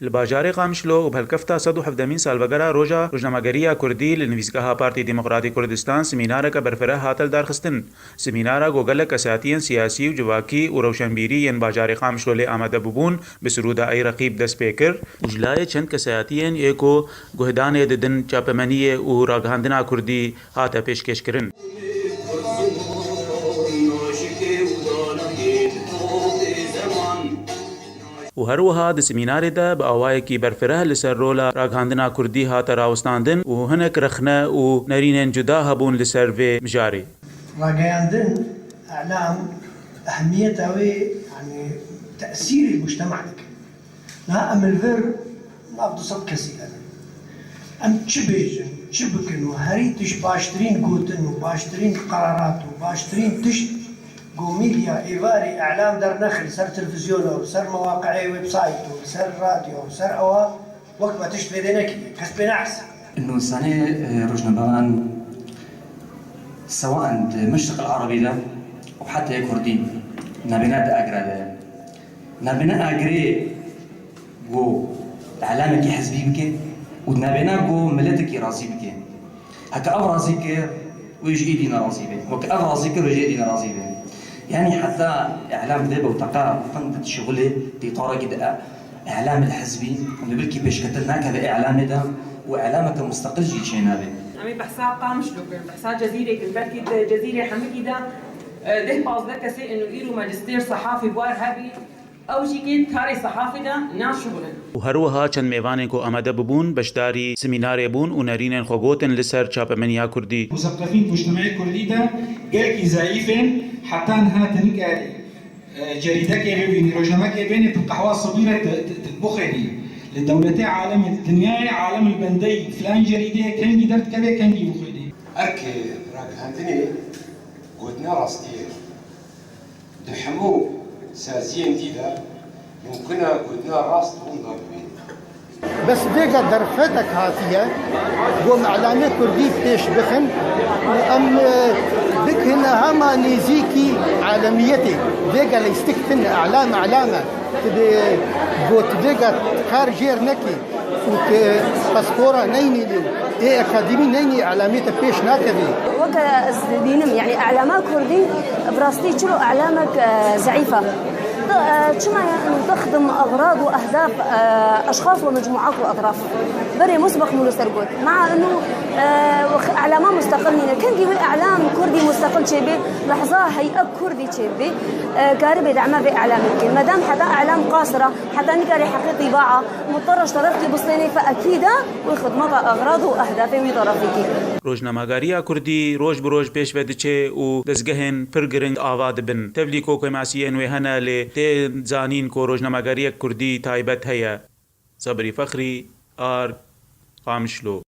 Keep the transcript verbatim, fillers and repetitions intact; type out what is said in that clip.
Li bajarê Qamişlo û bi helkefta sed û hevdemîn salvegera roja rojnamegeriya Kurdî li nivîsgeha Partî Demokratî Kurdistan semînareke berfireh hate lidarxistin. Semînara ku gelek kesayetiyên siyasî û civakî û rewşenbîrî yên bajarê Qamişlo lê amade bûbûn, bi sirûda Ey Reqîb dest pê kir û ji layê çend kesayetiyên ê ku guhdanê didin çapemeniyê û ragihandina Kurdî hate pêşkêşkirin. Û her wiha di semînarê de bi awayekî berfireh li ser rola ragihandina Kurdî hate rawestandin û hinek rexne û nerînên cuda hebûn li ser vê mijarê. Rageyandin, îlam, ehmiyeta wê, yanî tesîrê mujtema dike. Niha em li vir nav du sed kesî ne. Em çi bêjin, çi bikin û herî tişt baştirîn gotin û baştirîn qerarat û baştirîn tişt ku medya êvarî îlam dernexin li ser televîzyona û li ser mewaqi'ê websayt û li ser radyo û li ser ewa wek me tişt vê dê nekiriye. Kes pê neersî. Însanê, e, rojnamevan sewaen di Meşriq el Arabî de û heta yê Kurdî nabêna di agre de. Nabêna agirê ku îlamekî hizbî bike û nabêna ku miletekî razî bike. Heke ev razî kir, wê ji êdî nerazî be. Weke ev razî kir, wê ji êdî nerazî be. Yanî heta îlam vê bewteqa xwe dişixulê di îtarekî de îlam el hizbî, û belkî pêşketin nakeve îlamê de û îlameke musteqil jî çênabe. Em ê behsa Qamişlo kirin, behsa Cezîrê kirin, belkî di Cezîrê hemikî de, e, deh pazdeh kesê û îro majistêr sehafî war hebî, ew jî kê karê sehafî de naşixulin. Û her wiha çend mêvanên ku amade bibûn, beşdarî semînarê bûn û nerînên xwe gotin li ser çapemeniya Kurdî. Museqefîn mujtemeyê Kurdî de gelkî zeîf in, heta niha tu nikarî, e, cerîdekê bibînî, rojnamekê bênê tu qehwa sibî re tu, tu, tu bixwedî. Li dewletê alemê, dinyayê alem li bendeyî filan cerîdeyê kengî derdikeve, kengî bixwedî. Erkê ragihandinê gotina rastiyê. Di hemû saziyên dî de mumkin e gotina rast û wenda bibînin. Bes vêga derfetek hatiye, ku em îlamê kurdî pêş bixin û em, e, bikine hema nêzîkî alemiyetê. Vêga leystikitin îlam îlam e. Ti dê got vêga kar jêr nekî. Û tu paspora neynî lê û ê akademî neynî, îlamê te pêş nakevê. Weke ez dibînim, yanî îlama kurdî bi rastî çilo îlamek, e, zeîf e. Di, e, çima ye inu texdim egrad û ehdaf, e, eşxas ve mecmuat ve etraf. Berê musbeq mû li ser got. Mea inu, e, wex-, îlama musteqil nîne. Kengî wê îlam kurdî musteqil çêbê, lehza heyet kurdî çêbê, e, karibê dema vê îlamê bikê. Medam heta îlam qasir e, heta nikarê heqîqî va'a, muterre ji terefkî bistênê fe ekîd e, wî xidmeta egrad û ehdafê wî terefî kî. Rojnamegariya Kurdî roj bi roj pêş ve diçe û dezgehên pir giring ava dibin. Tevlî ku kêmasiyên wê hene, lê tê zanîn ku rojnamegariyek Kurdî taybet heye. Sebrî Fexrî, Ark, Qamişlo.